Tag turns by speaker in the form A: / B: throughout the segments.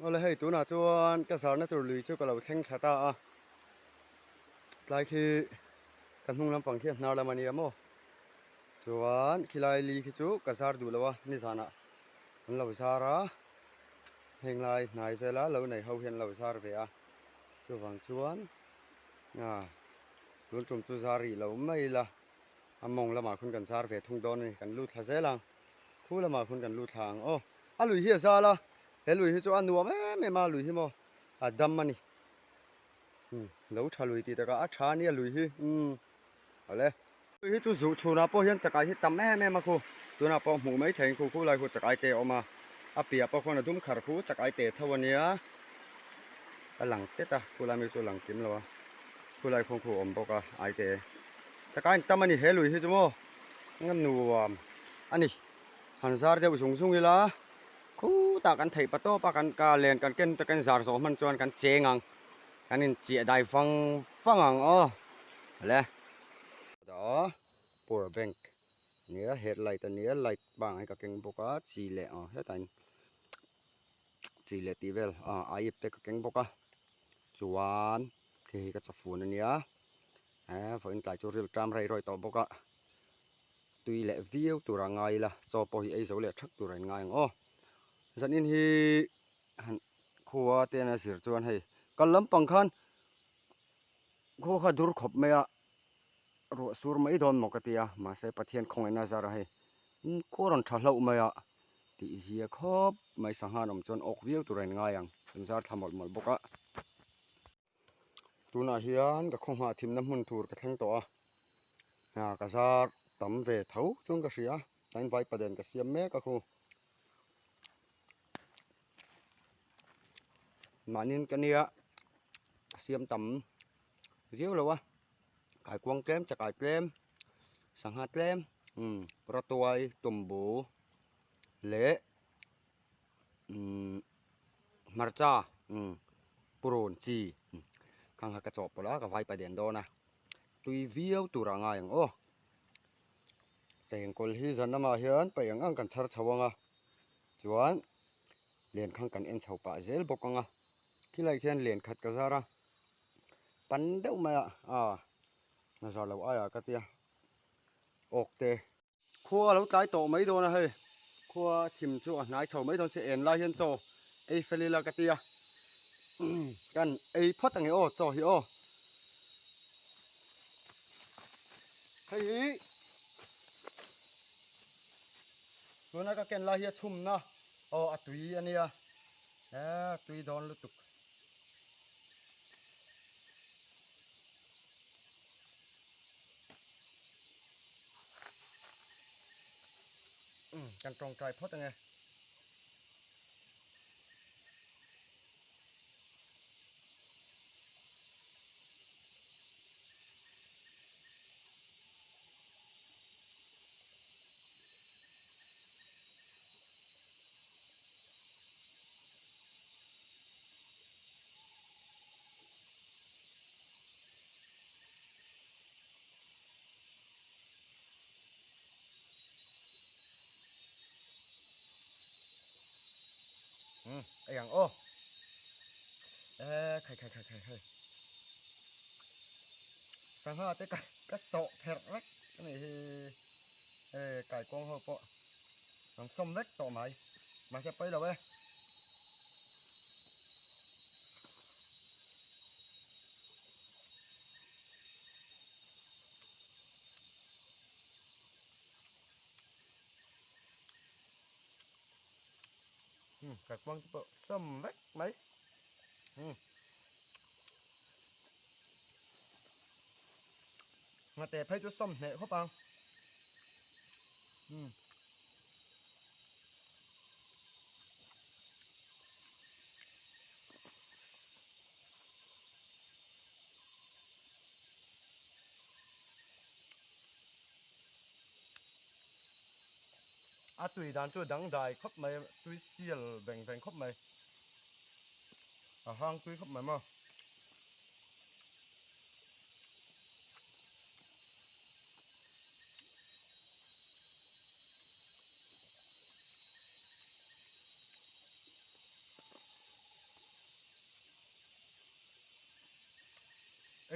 A: Awle hei tunah chuan ka zarna tur lui chu ka lo thleng thla ta a, tlai khi ka hnung lampang khi a hnar lam a nia maw chuan khilai li khi chu ka zar duh lo a nizanah an lo zar a heng lai hnai vela lo nei ho hian an lo zar ve a chuvang chuan ah tun tum chu zar rih lo mai ila a mawng lamah khawn kan zar ve thung dawn a ni kan lut thla zel ang. Khu lamah khawn kan lut thla ang aw. A lui hi a zal a, he lui hi chu a nuam em em a, lui hi maw a dam a ni. Umm lo tha lui tih takah a tha a nia lui hi umm awle. Lui hi chu zuh chhunah pawh hian chakai hi tam em em a khu, tunah pawh hmuh mai theiin khu khu lai khu chakai te a awm a, a piah pawh khuan a dum khar khu chakai te tho a nia, a lang tet a khu lai mi chu a lang kim lo a, khu lai khuang khu a awm bawk a ai te chakai an tam a ni he lui hi chu maw. Nga nuam a ni. Han zar deuh zung zung ila khutah kan theih pa tawp a kan ka len kan ken takin zar zawh hman chuan kan cheng ang kan inchiah dai vang vang ang aw le. Power bank ania headlight ania light pangai ka keng bawk a chi leh aw hetah in chi leh tih vel ah aip te ka keng bawk a chuan hei hi ka chawfun ania. He vawiin tlai chu ril ṭam rei rawih tawh bawk a, tui leh viau tur a ngai ila chaw pawh hi ei zo leh ṭhak tur a inngai ang aw. Zanin hi han khua te a zir chuan hei kal lampang khan khua kha dur khawp mai a, ruah sur mai dawn maw ka ti a, mahse Pathian khawngaihna zar a hei khua rawn ṭha hlauh mai a tih zia khawp mai sangha an awm chuan awk viau tur a inngai ang, kan zar thla mawlh mawlh bawk a. Tunah hian ka khaw nghah thimna hmun tur ka thleng tawh a, hna ka zar tam ve tho chuan ka hria, tain vaipaden ka siam mek a khu. Mahniin ka nia siam tam viau lo a, kaikuang tlem chakai tlem sangha tlem umm rawtuai tumbu leh umm hmarcha umm purun chi khang kha ka chawhpawlh a ka vai pa den dawn a tui viau tur a ngai ang aw chengkawl hi zan lamah hian paih ang ang kan chhar chho ang a chuan len khang kan en chho pah zel bawk ang a khilai khian len khat ka zar a pan deuh mai a ah zar loh aiah ka tia awk te. Khua a lo tlai tawh mai dawn a hei, khua thim chu a hnai chho mai dawn si en lai hian chaw ei fel ila ka ti a, kan ei phawt ang e aw chaw hi aw. Hei hi tuna ka ken lai hi a chhumna aw a tui a nia, a tui dawn lutuk. Kan tawngtai phawt ange. Ei ang aw e khai khai khai khai khai sangha te ka ka sawh pherh vek a nih hi e kaikuang ho pawh an sawm vek tawh mai mahse pawi lo e. Kaikuang te pawh sawm vek mai. Nghate phei chu sawm hneh khawp ang. A tui dan chu dangdai khawp mai tui sial veng veng khawp mai a hang tui khawp mai maw.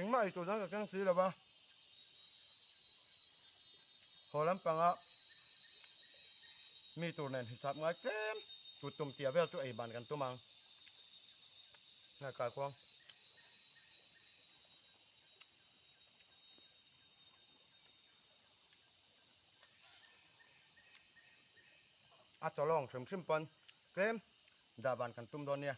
A: Engmah ei tur dang ka keng si lo va, haw lampanga mi tur nen hisap ngai tlem tut tum tia vel chu ei ban kan tum ang. Ngai kai kuang. A chawlawng hrim hrim pawn tlem dah ban kan tum dawn nia.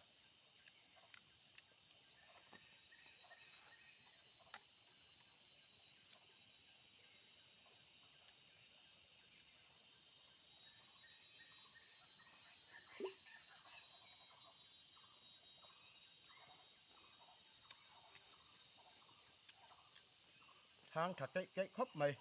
A: Hang tha keih keih khawp mai.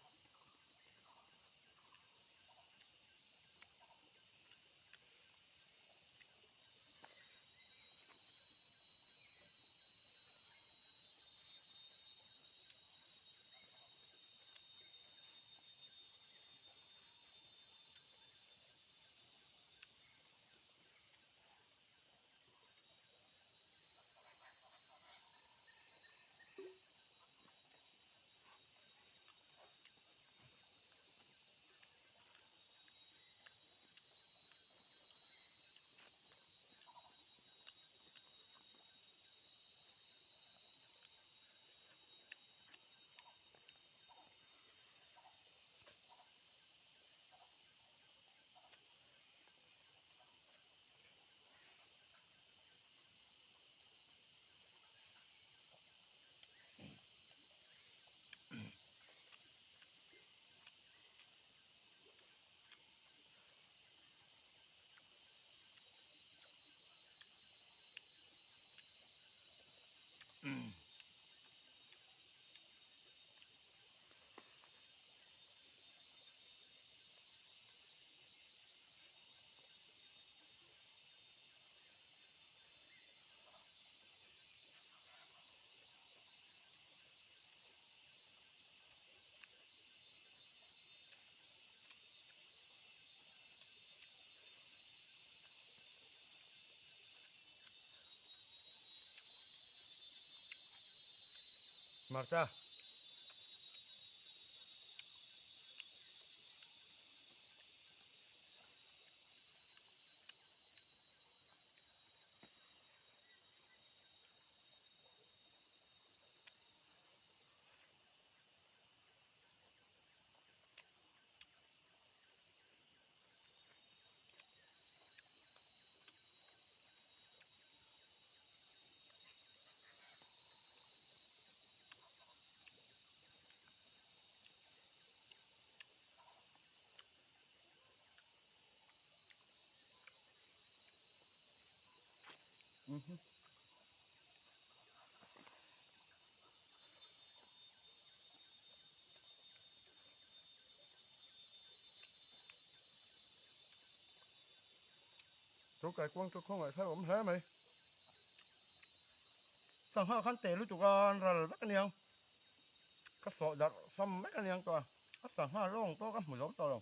A: Hmarcha. Chu kai kuang chu khawngaih thlai awm hle mai. Sangha khan te lutuk a an ral vek aniang. Ka sawh darh sam vek aniang tawh a. A sangha lawng pawh ka hmu zo tawh lo.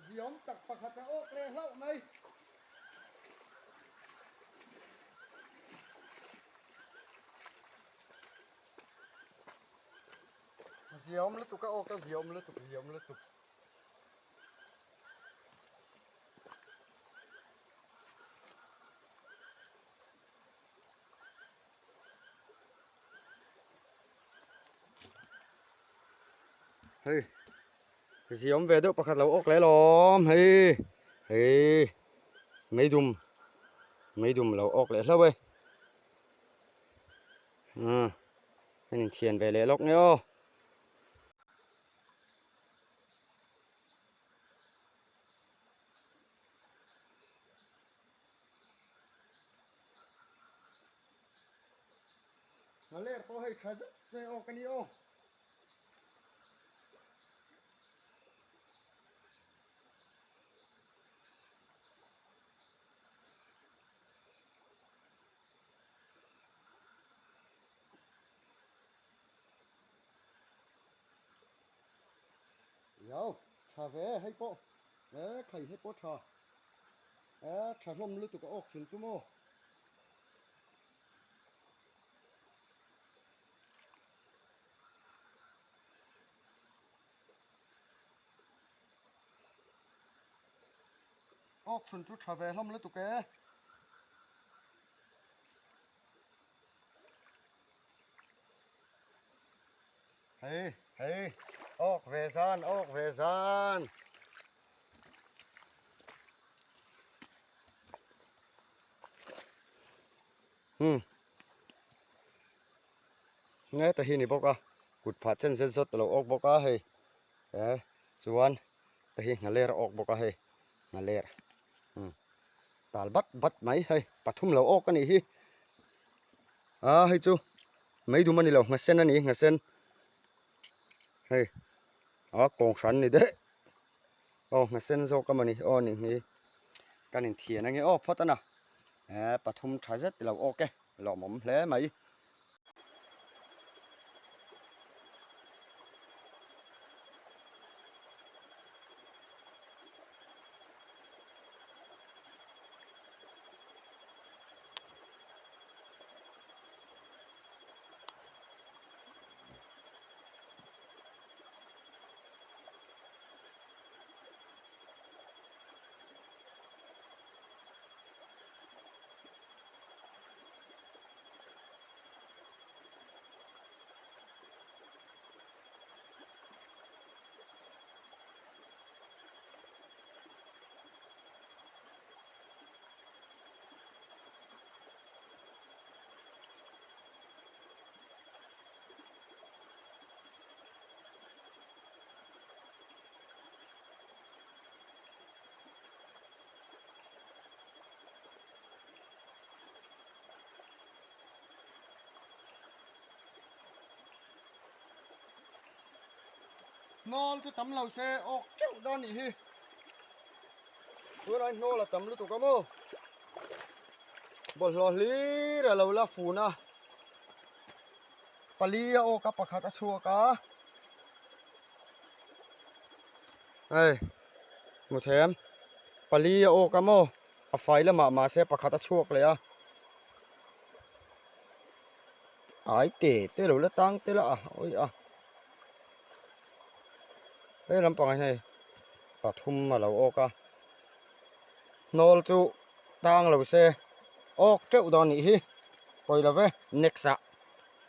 A: Ziawm tak pakhat a awk leh hlauh mai. Ziawm lutuk a awk a ziawm lutuk ziawm lutuk. Hei ziawm ve deuh pakhat lo awk leh lawm hei hei meidum meidum lo awk leh hlauh e umm kan inthian ve leh lawk nge aw. Nghaler pawh hei tha zet mai awk a ni aw. Iau, tha ve hei pawh, e khai hei pawh tha. A tha hlawm lutuk a awk chhun chu maw. Awk chhun chu tha ve hlawm lutuk e. Hei hei awk ve zan awk ve zan. Hmm. Nge ta hi ni bawk a kut phah chen zet zawt a lo awk bawk a hei e chuan ta hi nghaler a awk bawk a hei nghaler hmm tal bat bat mai hei pathum lo awk a nih hi a hei chu mai dum a ni lo nghasen a ni nghasen hei a kawng hran ni daih aw nghasen zawk a mawni aw nih hi kan inthian ange aw phawt a na eh pathum tha zet lo awk e lawmawm hle mai. Hnawl chu tam lo se awk teuh dawn nih hi. Tunah hnawl a tam lutuk a maw. Bawlhhlawh hlir a lo la fun a. Pali a awk a pakhat a chhuak a. Hei hmu thei em pali a awk a maw a fai lamah mahse pakhat a chhuak leh a ai te te lo la tang te la a awi a hei lampang ah hian hei pathum a lo awk a hnawl chu tang lo se awk teuh dawn nih hi pawi lo ve next ah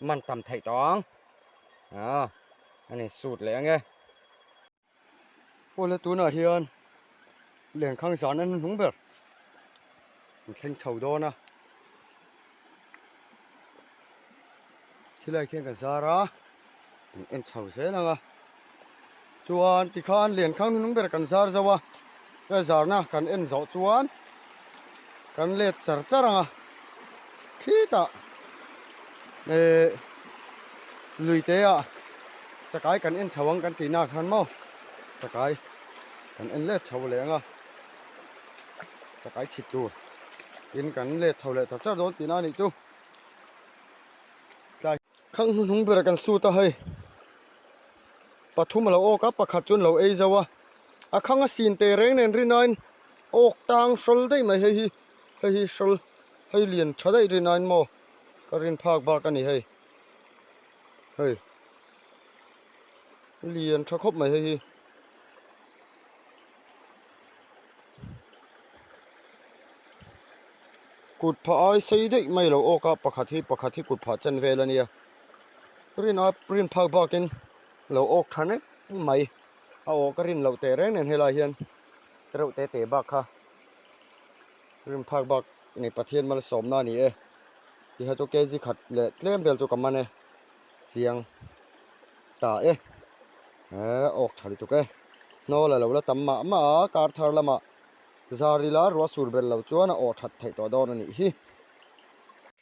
A: man tam theih tawh ang ah a ni suit leh ange awle tunah hian lenkhang zan a hnuhnung ber an thleng chho dawn a thilai khian kan zar a an en chho zel ang a chuan tikhan lenkhang hnuhnung ber kan zar zo a ka zarna kan en zawh chuan kan let char char ang a khitah eh lui te ah chakai kan en chho ang kan tih nak khan maw chakai kan en let chho leh ang a chakai chhit tur tin kan let chho leh char char dawn tihna a nih chu tlai khang hnuhnung ber kan sut a hei pathum a lo awk a pakhat chu an lo ei zo a a khang a sin teh reng nen rinain awk tang hrawl daih mai hei hi hei hi hrawl hei lian tha daih rinain maw ka rin phak bak a ni hei hei lian tha khawp mai hei hi. Kut phah ai sei daih mai lo awk a pakhat hi pakhat hi kut phah chen vel a nia rin a rin phak bakin lo awk tha nek mai a awk a rin loh teh reng nen helai hian reuh te te bak kha rin phak bak ni Pathian malsawmna a ni e tikha chu kg khat leh tlem vel chu ka man e chiang ta e eh awk tha lutuk e hnawl a lo la tam mah mah a kar thar lamah zar ila ruah sur ber lo chuan a awh that theih tawh dawn a nih hi.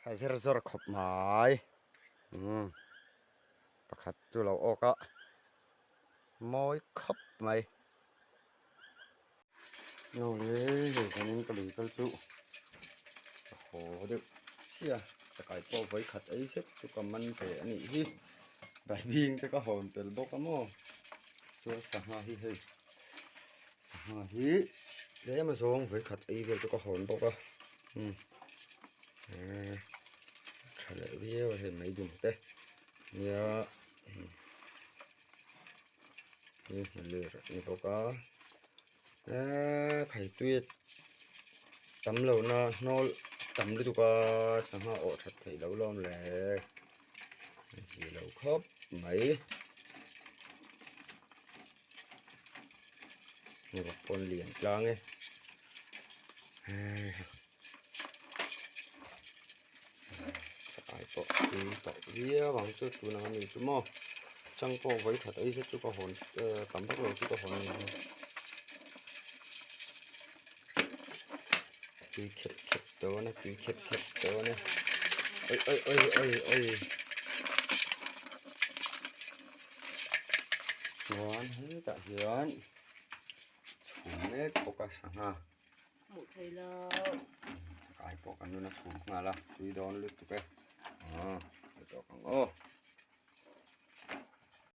A: Tha zer zawr khawp mai umm pakhat chu lo awk a mawi khawp mai. No le hei zanin ka lui kal chu ka haw deuh chiah chakai pawh vawi khat ei zet chu ka man ve a nih hi daibing te ka hawn tel bawk a maw chuan sangha hi hei sangha hi. Tlem a zawng vawikhat ei vel chu ka hawn bawk a umm tha leh viau a hei mai dum te nia hei hmuh a ni bawk a eee khaitui tam loh na hnawl tam lutuk a sangha awh that theih loh lawm le a zia lo khawp mai. Hei pawn lian tlang e ai pawh tui tawh viau ang chu tun ang ani chu maw chang pawh vawi khat ei zet chu ka hawn tam vak lo chu ka hawn ani tui khep khep dawn a tui khep khep dawn e oi oi oi oi oi. Chuan hetah hian chhum mek bawk a sangha
B: hmuh thei lo
A: chakai pawh kan rawn a chhum nghal a tui dawn lutuk e aw a tawk ang aw.